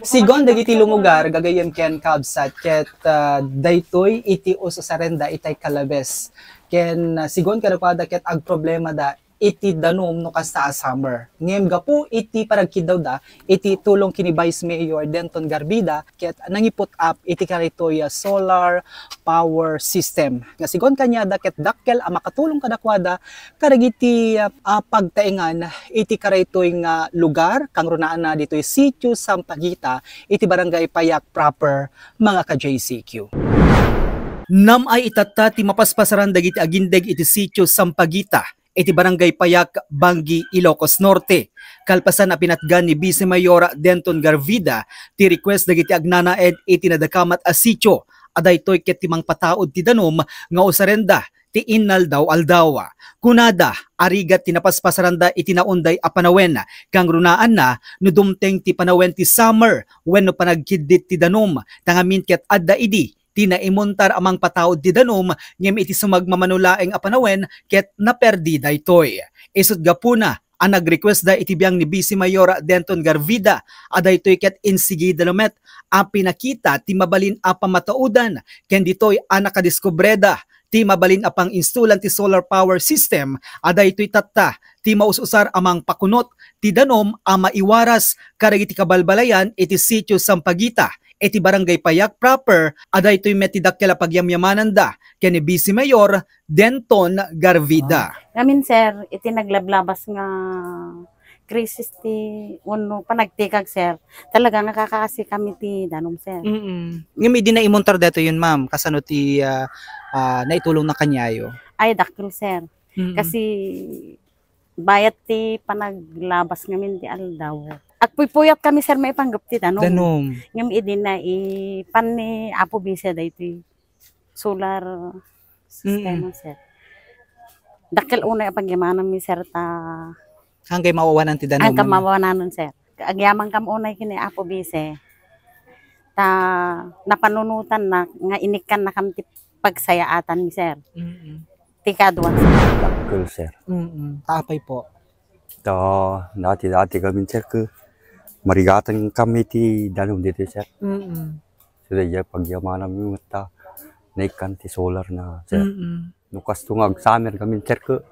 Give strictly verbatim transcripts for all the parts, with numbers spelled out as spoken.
Sigon dagiti lumugar, gagayyem ken kabsat, ket, ah, daytoy iti us-usarenda itay kalabes. Ken, ah, sigon kadakuada ket agproblemada iti danum no kasta a summer. Ngem gapu iti panagkiddawda iti tulong ken ni Vice Mayor Denton Garvida ket nangi-put up iti karaytoy a solar power system. Nga sigon kaniada ket dakkel a makatulong kadakuada kadagiti, ah, pagtaengan iti karaytoy nga lugar, kangrunaanna ditoy Sitio Sampaguita iti Barangay Payak proper, mga ka-J C Q. Nam-ay itatta ti mapaspasaran dagiti agindeg iti Sitio Sampaguita iti Barangay Payak, Bangui, Ilocos Norte. Kalpasan a pinatgan ni Vice Mayor Denton Garvida ti request dagiti agnanaed iti nadakamat a sitio, a daytoy ket ti mangpataud ti danum nga usarenda ti inaldaw-aldaw. Kunada, a rigat ti napaspasaranda iti naunday a panawen, kangrunaanna no dumteng ti panawen ti summer wenno panagkiddit ti danum, ta ngamin ket adda idi ti naimuntar a mangpataud ti danum, ngem iti sumagmamano laeng a panawen ket naperdi daytoy. Isut' gapuna a nag-request da iti biang ni Vice Mayor Denton Garvida a daytoy ket insigida lamet a pinakita ti mabalin a pamataudan, ken ditoy a nakadiskubreda ti mabalin a pang-instalan ti solar power system a daytoy tatta ti maus-usar a mangpakunot ti danum a maiwaras kadagiti kabalbalayan iti Sitio Sampaguita iti Barangay Payak proper, a daytoy met ti dakkel a pagyamyamananda ken ni Vice Mayor Denton Garvida. Ngamin, sir, iti naglablabas nga krisis ti wenno panagtikag, sir, talaga nga kakaasi kami ti danum, sir. Mm. Ngem idi naimuntar daytoy, ma'am, kasano ti, ah, ah, naitulongna kaniayo? Ay, dakkel, sir. Mm. Kasi bayat ti panaglabas ngamin ti aldaw. Agpuypuyat kami, sir, maipanggep ti danum. Danum. Ngem idi naipan ni Apo Vice daytoy solar system, mm, sir. Dakkel unay a pagyamananmi, sir, ta Hanggang mawawanan ti danum. Hanggang mawawanan, sir. Agyamankam unay ken ni Apo Vice. Ta napanunotanna nga inikkannakam ti pagsayaatanmi, sir. Mm-mm. Ti kadua, sir. Dakkel, sir. Mm-mm. Ta apay po? Ta dati-dati kami, sir, ket marigatan kami ti danum ditoy, sir. Mm-mm. So, daydiay pagyamananmi met ta naikkan ti solar na, sir. Mm-mm. No kasto nga ag-summer kami, sir, ket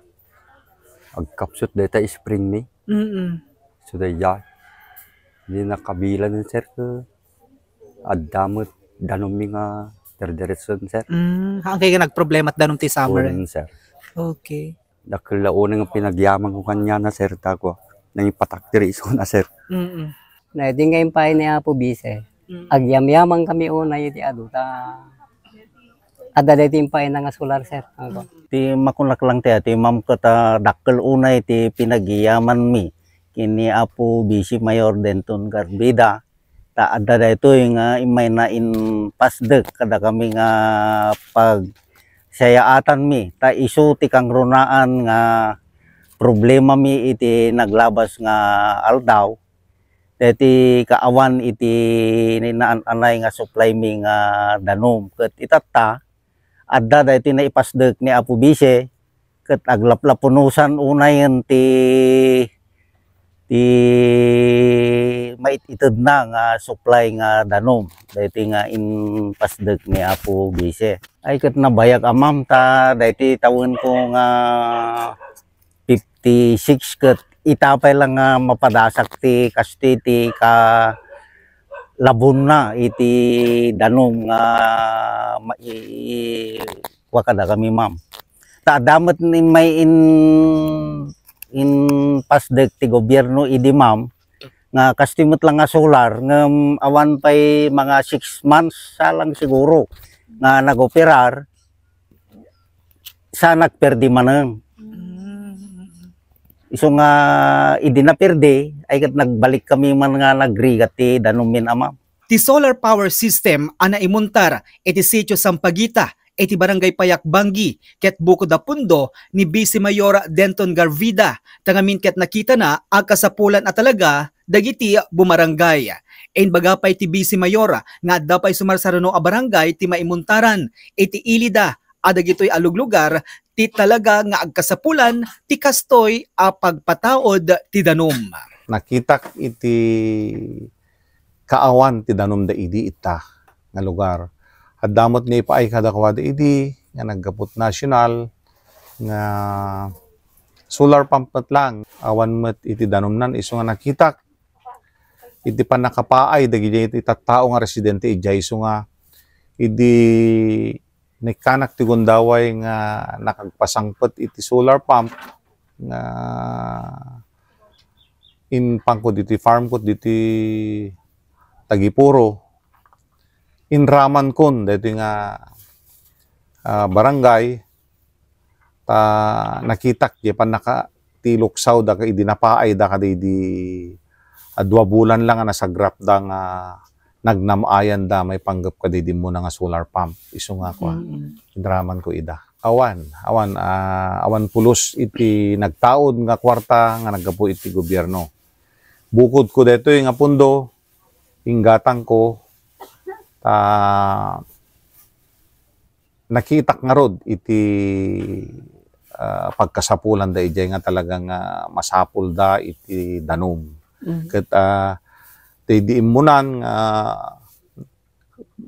agkapsut dayta spring mi. Mm-mm. So, daydiay, di nakabilan, sir, ket adda met danummi nga derdiretson, sir. Mm, haankayo nga nagproblema ti danum ti summer? Wen, sir. Okay. Dakkel la unay nga pinagyamanko kaniana, sir, ta kua, nangipatak diri isuna, sir. Mm-mm. Nay, di nga impay ni Apo Vice. Mm. Agyamyaman kami unay iti adu, ta adda daytoy impayna nga solar, sir. Ako. Ti makunak lang ti, ti ma'am, ket, ah, dakkel unay ti pinagyamanmi ken ni Apo Vice Mayor Denton Garvida. Ta adda daytoy nga immayna impasdek kadakami nga pagsayaatanmi. Ta isu ti kangrunaan nga problemami iti naglabas nga aldaw. Daytoy kaawan iti naan-anay nga supply mi nga danum. Ket itatta, adda daytoy naipasdek ni Apo Vice, ket aglaplapunosan unayen ti, ti mait-itedna nga supply nga danum. Daytoy nga impasdek ni Apo Vice. Ay, ket nabayag a, ma'am, ta daytoy tawenko nga fifty-six ket ita pay lang nga mapadasak ti kastoy ti kalabonna iti danum nga ma-, i-, i-, kua kadakami, ma'am. Ta adda met ni may in-, impasdek ti gobierno idi, ma'am, nga kastoy met lang nga solar, ngem awan pay mga six months sa lang siguro nga nagoperar, sa nagperdi manen. Mm. Isu nga idi naperdi, ay ket nagbalik kami man nga nagrigat ti danummin a, ma'am. Ti solar power system a naimuntar iti Sitio Sampaguita iti Barangay Payak, Bangui, ket bukod a pundo ni Vice Mayor Denton Garvida, ta ngamin ket nakitana a kasapulan a talaga dagiti bumarangay. Imbaga pay ti Vice Mayor nga adda pay sumarsarano a barangay ti maimuntaran iti ilida a dagitoy a luglugar ti talaga nga agkasapulan ti kastoy a pagpataud ti danum. Nakitak iti kaawan ti danumda idi ita nga lugar. Adda met nga ipaay kadakuada idi nga naggapu't national nga solar pump met lang. Awan met iti danumnan isu nga nakitak iti pannakapaay dagiti tattao nga residente idiay isu nga idi naikkanak ti gundaway nga nakagpasangpet iti solar pump nga impangko diti farmko diti Tagipuro. Inramankon daytoy nga, ah, barangay ta nakitak diay pannaka-, ti luksawda ket idi napaayda kadaydi a dua bulan lang nga nasagrapda nga nagnam-ayanda maipanggep kadaydi immuna nga solar pump. Isu nga kua, Mm. inramanko ida. Awan, awan, ah, awan pulos iti nagtaud nga kuarta nga naggapu iti gobierno. Bukodko daytoy nga pundo, inggatangko, ta nakitak ngarud iti, ah, pagkasapulanda idiay nga talaga nga masapulda iti danum. Mm. Ket, ah, daydi immunan nga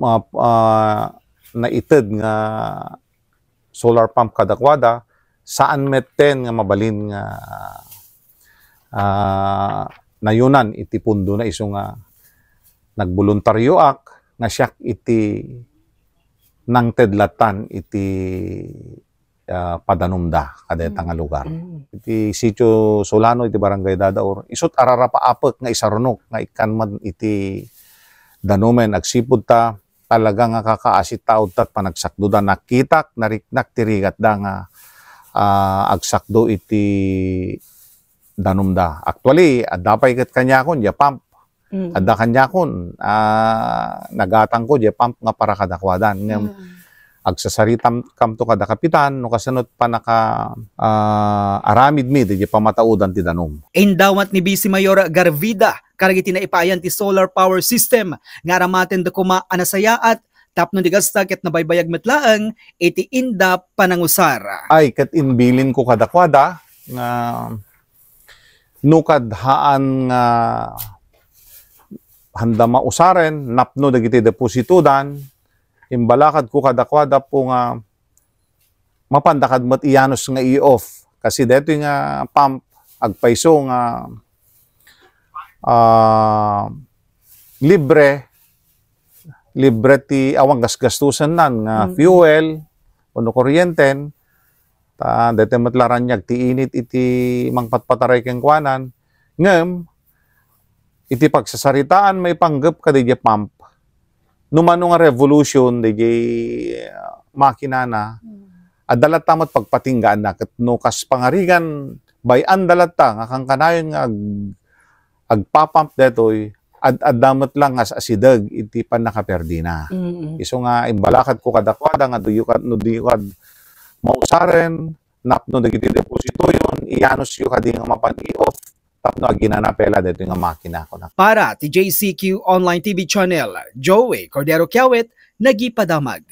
ma-, ah, naited nga solar pump kadakuada, saan metten nga mabalin nga, ah, nayunan iti pundona isu nga nagboluntarioak nga siak iti nangted lattan iti, ah, padanumda kadayta nga lugar. Mm. Iti Sitio Solano iti Barangay Dadaor, isut' ararapaapek nga isarunok nga ikkan man iti danumen agsipud ta talaga nga kakaasi ta udtat panagsakdoda. Nakitak, nariknak ti rigatda nga, ah, agsakdo iti danumda. Actually, adda pay ket kaniakon diay pump. Mm. Adda kaniakon, ah, nagatangko diay pump nga para kadakuadan. Ngem Mm. agsasaritam-, kamto kada kapitan no kasano ti pannaka-, ah, aramidmi daydi pamataudan ti danum. Indawat ni Vice Mayor Garvida kadagiti naipaayan ti solar power system nga aramaten da koma a nasayaat tapno di kasta ket nabaybayag met laeng iti inda panangusar. Ay, ket imbilinko kadakuada nga no kad haan nga handa mausaren napno dagiti depositodan, imbalakadko kadakuada po nga mapanda kad met iyanus nga i-off. Kasi daytoy nga pump, agpayso nga, ah, libre, libre ti awan gasgastusennan nga Mm. fuel wenno kuryenten, ta daytoy met la raniag ti init iti mangpatpataray kenkuanan. Ngem, iti pagsasaritaan maipanggep kadaydiay pump, no mano nga revolution daydiay, ah, makinana, Mm. adda latta met pagpatinggaanna ket no kas pangarigan, bay-anda latta nga kankanayon nga ag-, agpapump daytoy, ad-, adda met lang nga as-asideg iti pannakaperdina. Mm. Isu nga imbalakadko kadakuada nga diyo kad-, no diyo kad mausaren, napno dagiti depositoyon, iyanusyo kadi nga mapan i-off tapno aginana pay la daytoy nga makina, kuna. Para ti J C Q Online T V Channel, Joey Cordero Kiawit, nagipadamag.